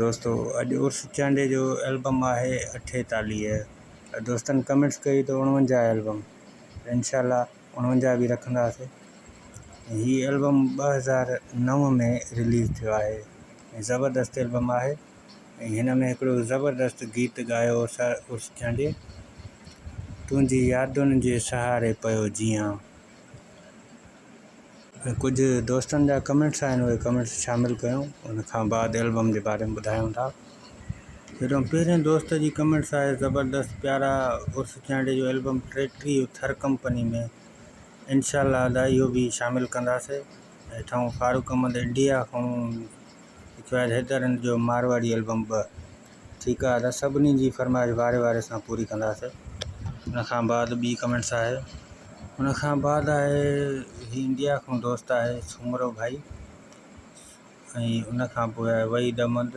دوستو اڄ عرس چانڊيي جو البم آهي 48 دوستن ڪمينٽس ڪئي ته 49 البم انشاء الله 49 به رکنداسي هي البم 2009 ۾ رليز ٿيو آهي ۽ زبردست البم آهي ۽ هن ۾ هڪڙو زبردست گيت ڳايو عرس چانڊيي تنهنجي يادن جي سهاري پيو جيان. ۽ ڪجهه دوستن جا ڪمينٽس آهن اهي ڪمينٽس شامل ڪيون ان کان بعد البم جي باري ۾ ٻڌايون ٿا. جڏهن پهرين دوست جي ڪمينٽس آهي زبردست پيارا عرس چانڊيي جو البم 33 ٿر ڪمپني ۾ انشاء الله ادا اهو به شامل ڪنداسي هيٺائون فاروق احمد انڊيا کان لکيو آهي حيدر رند جو مارواڙي البم 2. ٺيڪ آ ادا سڀني جي فرمائش واري واري سان پوري ڪنداسي. ان کان بعد ٻي ڪمينٽس آهي. ان کان بعد آهي هي انڊيا کان دوست آهي سومرو ڀائي ۽ ان کان پوء آهي وحيد احمد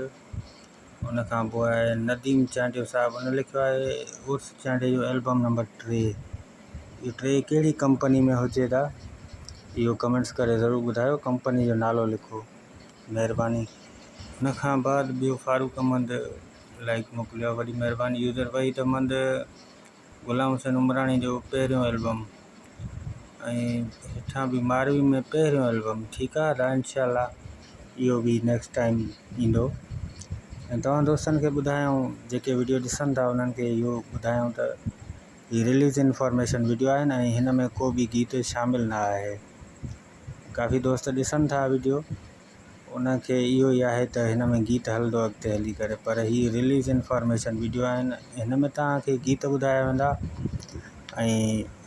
ان کان پوء آهي نديم چانڊيو صاحب ان لکيو آهي عرس چانڊيو جو البم نمبر 3 اهو 3 ڪهڙي ڪمپني ۾ هجي ٿا اهو ڪمينٽس ڪري ضرور ٻڌايو ڪمپني جو نالو لکو. مهرباني. ان کان بعد ٻيو فاروق احمد لائيڪ موڪليو آهي وڏي مهرباني يوزر وحيد احمد غلام حسين عمراڻي جو پهريون البم ۽ هيٺان به ماروي ۾ پهريون البم ٺيڪ آهي ادا انشاء الله اهو به نيڪسٽ ٽائيم ايندو ۽ توهان دوستن کي ٻڌايائون جيڪي وڊيو ڏسن ٿا انهن کي اهو ٻڌايائون ته هي رليز انفارميشن وڊيو آهن ۽ هن ۾ ڪو به گيت شامل نه آهي ڪافي دوست ڏسن ٿا وڊيو ان کي اهو ئي آهي ته هن ۾ گيت هلندو اڳتي هلي ڪري پر هي رليز انفارميشن وڊيو آهن هن ۾ توهان کي گيت ٻڌايا ويندا ۽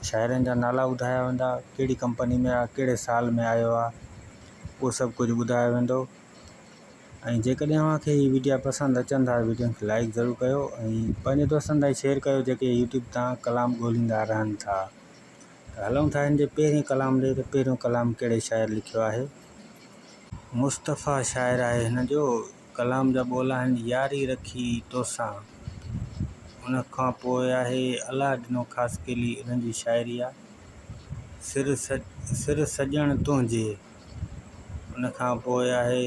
شاعرن جا نالا ٻڌايا ويندا ڪهڙي ڪمپني ۾ آهي ڪهڙي سال ۾ آيو آهي اهو سڀ ڪجهه ٻڌايو ويندو ۽ جيڪڏهن اوهان کي هي وڊيا پسند اچن ٿا وڊيو کي لائڪ ضرور ڪيو ۽ پنهنجي دوستن تائين شيئر ڪيو جيڪي يوٽيوب تان ڪلام ڳوليندا رهن ٿا. ته هلون ٿا هن جي پهرين ڪلام ڏي ته پهريون ڪلام ڪهڙي شاعر لکيو آهي. مصطفيٰ شاعر آهي هن جو ڪلام جا ٻول آهن ياري رکي توسان ان کان پوء آهي الله ڏنو خاصخيلي انهن جي شاعري آ سر سر سڄڻ تنهنجي ان کان پوء آهي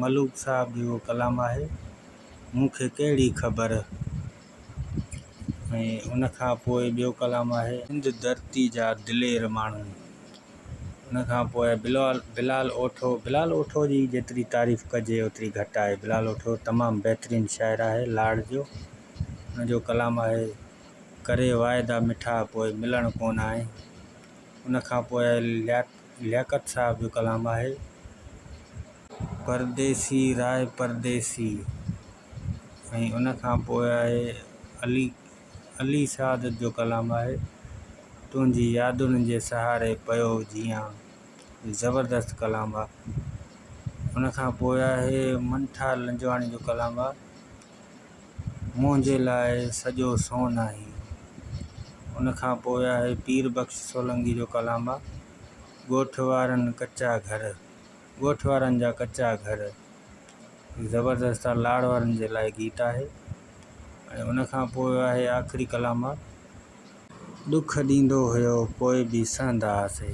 ملوڪ صاحب جو ڪلام آهي مون کي ڪهڙي خبر. ۽ ان کان پوء ٻيو ڪلام آهي. سنڌ ڌرتي جا دلير ماڻهو. ان کان پوء بلال بلال اوٺو بلال اوٺو جي جيتري تعريف ڪجي اوتري گهٽ آهي بلال اوٺو تمام بهترين شاعر آهي لاڙ جو ان جو ڪلام آهي ڪري واعدا مٺا پوء ملڻ ڪونه آئين ان کان پوء لياقت صاحب جو ڪلام آهي. پرديسي راء پرديسي. ۽ ان کان پوء آهي علي علي سعادت جو ڪلام آهي تنهنجي يادن جي سهاري پيو جيان زبردست ڪلام آ ان کان پوء آهي منٺار لنجواڻي جو ڪلام آ منهنجي لاء سڄو سون آهين ان کان پوء آهي پير بخش سولنگي جو ڪلام آ ڳوٺ وارن ڪچا گهر ڳوٺ وارن جا ڪچا گهر زبردست آ لاڙ وارن جي لاء گيت آهي ۽ ان کان پوء آهي آخري ڪلام آ. ڏک ڏيندو هيو پوء به سهندا هاسي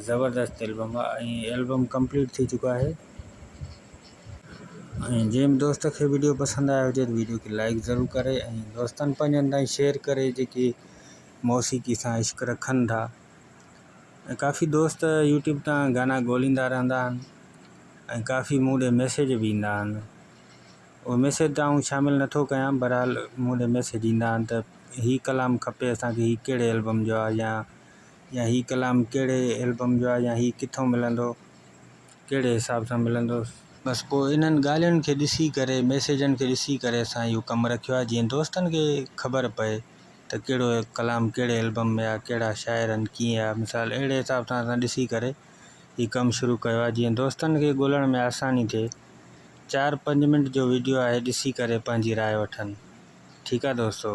زبردست البم آ ۽ البم ڪمپليٽ ٿي چڪو آهي ۽ جنهن به دوست کي وڊيو پسند آيو هجي ته وڊيو کي لائڪ ضرور ڪري ۽ دوستن پنهنجن تائين شيئر ڪري جيڪي موسيقي سان عشق رکن ٿا ۽ ڪافي دوست يوٽيوب تان گانا ڳوليندا رهندا آهن ۽ ڪافي مون ڏي ميسيج به ايندا آهن اهي ميسيج ته آئون شامل نٿو ڪيان بهرحال مون ڏي ميسيج ايندا آهن ته هي ڪلام کپي اسانکي هي ڪهڙي البم جو آهي يا يا هي ڪلام ڪهڙي البم جو آهي يا هي ڪٿو ملندو ڪهڙي حساب سان ملندو. بس پوء انهن ڳالهين کي ڏسي ڪري ميسيجن کي ڏسي ڪري اسان اهو ڪم رکيو آهي جيئن دوستن کي خبر پئي ته ڪهڙو ڪلام ڪهڙي البم ۾ آ ڪهڙا شاعر آهن ڪيئن آ مثال اهڙي حساب سان اسان ڏسي ڪري هي ڪم شروع ڪيو آ جيئن دوستن کي ڳولڻ ۾ آساني ٿئي چار پنج منٽ جو وڊيو آهي ڏسي ڪري پنهنجي راء وٺن ٺيڪ آ دوستو.